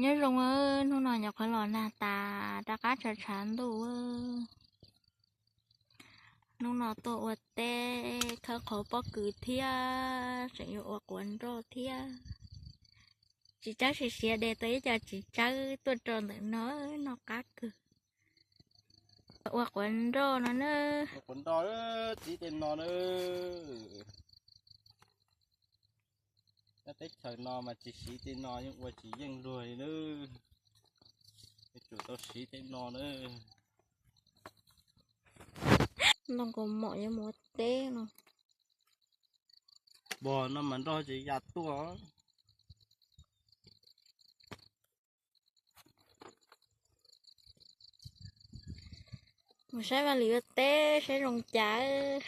Nyob zoo, hnub no nyuam qhuav los nag tas rov qab tshav tshav ntuj. Hnub no tuaj ua teb khawb qhov pob kws thiab tseem yuav ua quav nroj thiab. Txiv tsawb siav siav de tau ib co txiv tsawb tuaj rau ntawm no, noj qab kawg. Ua quav nroj no na. Quav nroj, txiv tej no na. Nyob teb chaws no mas tsis siv tej no yeej ua tsis yeej luag li na. Yuav tsum tau siv tej no na. Ntoo kaus mom yuav mus ua teb no. Pog no mas nroj tsis ya tuaj. Mus saib Vaj Lis ua teb saib zoo cas.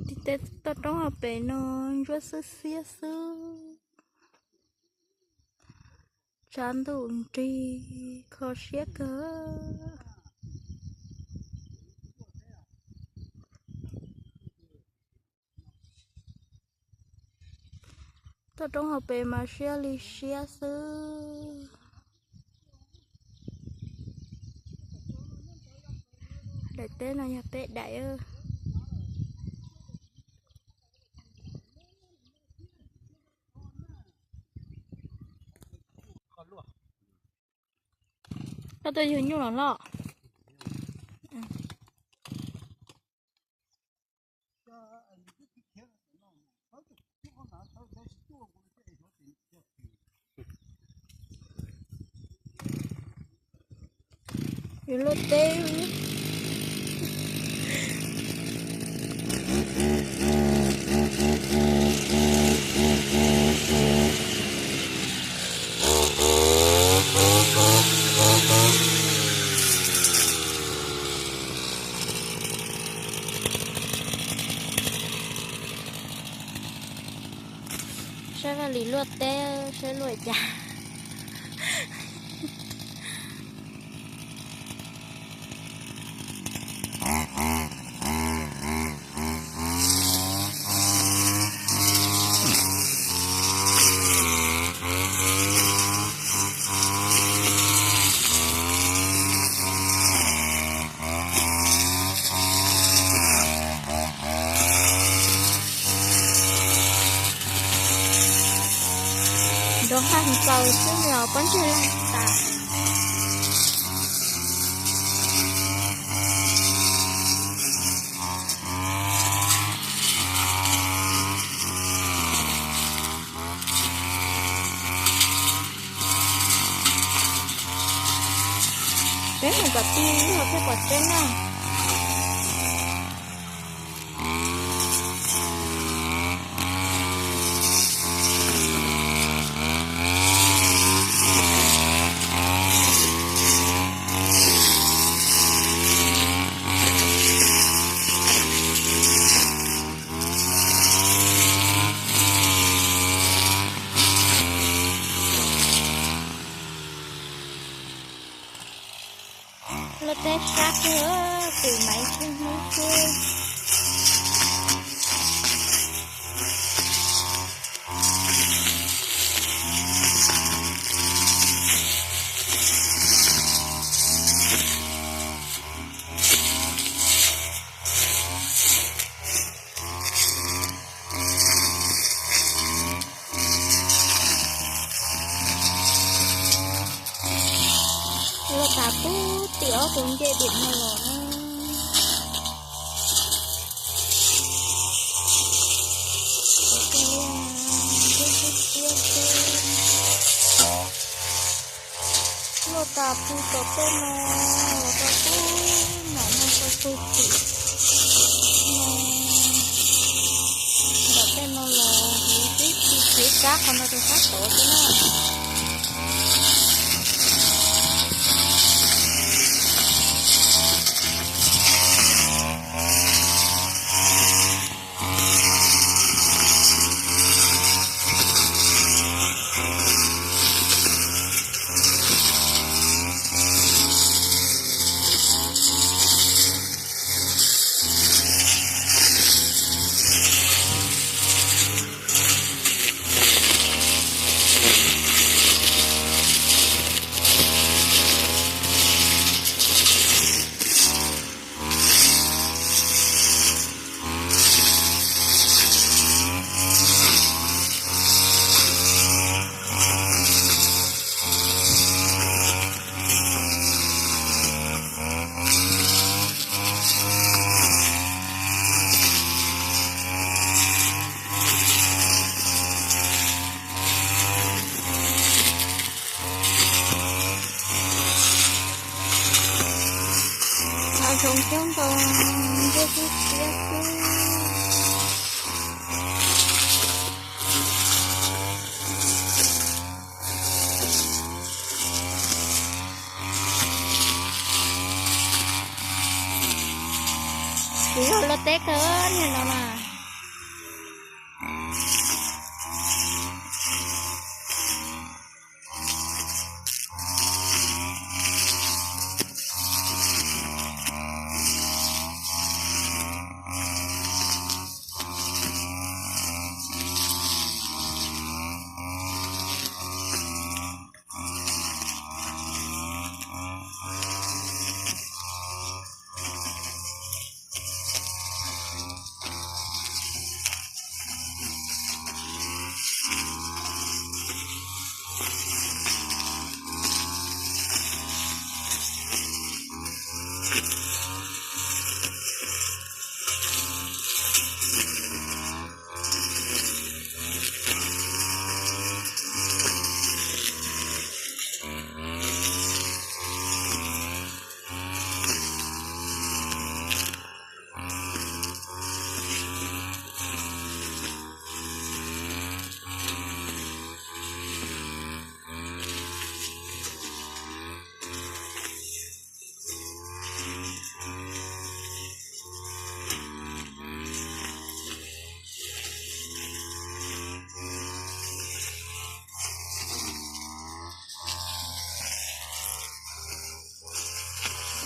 Tim tej toj roob hauv pes no ntsuab xwb xiab xwb. Tshav ntuj nrig kho siab kawg. Toj roob hauv pes mas siab li siab xwb. Daim teb no yog teb daim. Koj tuaj yug nyuj los loj. Yuav luaj teb. Saib Vaj Lis luaj teb saib luaj cas. Nrov haj ntxaus xwb os, pob ntseg laj tas. Peb mus kom tij lub hauv thiaj pom tseeb na. Luaj teb sab kawg, tus maiv tsis hnub xwb. Luaj tas pub tim ob kuv nce tim no los na. Tuaj tas pug tom tej no, los rau pug nram no rau pug tim no. Nram tej no los huv tib si, tsev kab qhov no rau sab tod xwb na. Hav zoov coob nkaus, ntiaj teb siab xwb. Kuv yog luaj teb kawg niag no mas.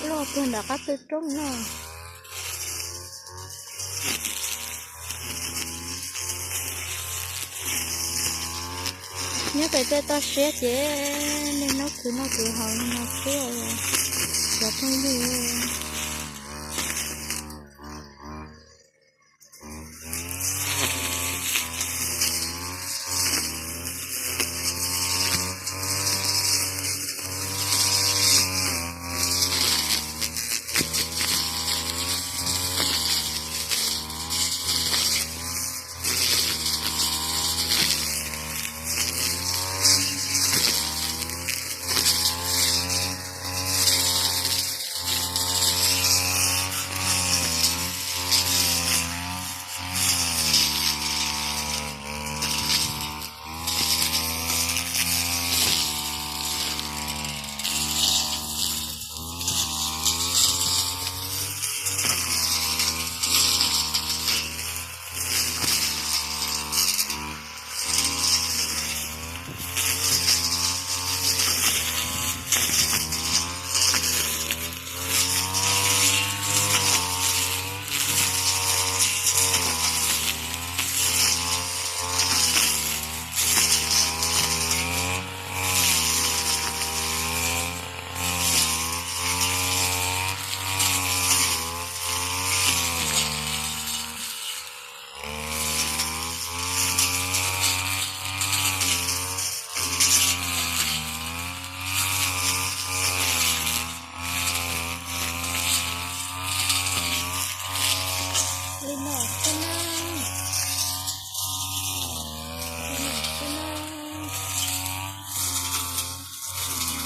Loj puag nram qab tw roob no. Nyob pem tej toj siab ces nej nyob khwv noj khwv haus li no xwb, cov phooj ywg.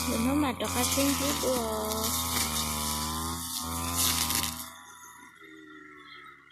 Hnub mam rov qab tsheb ntsib dua.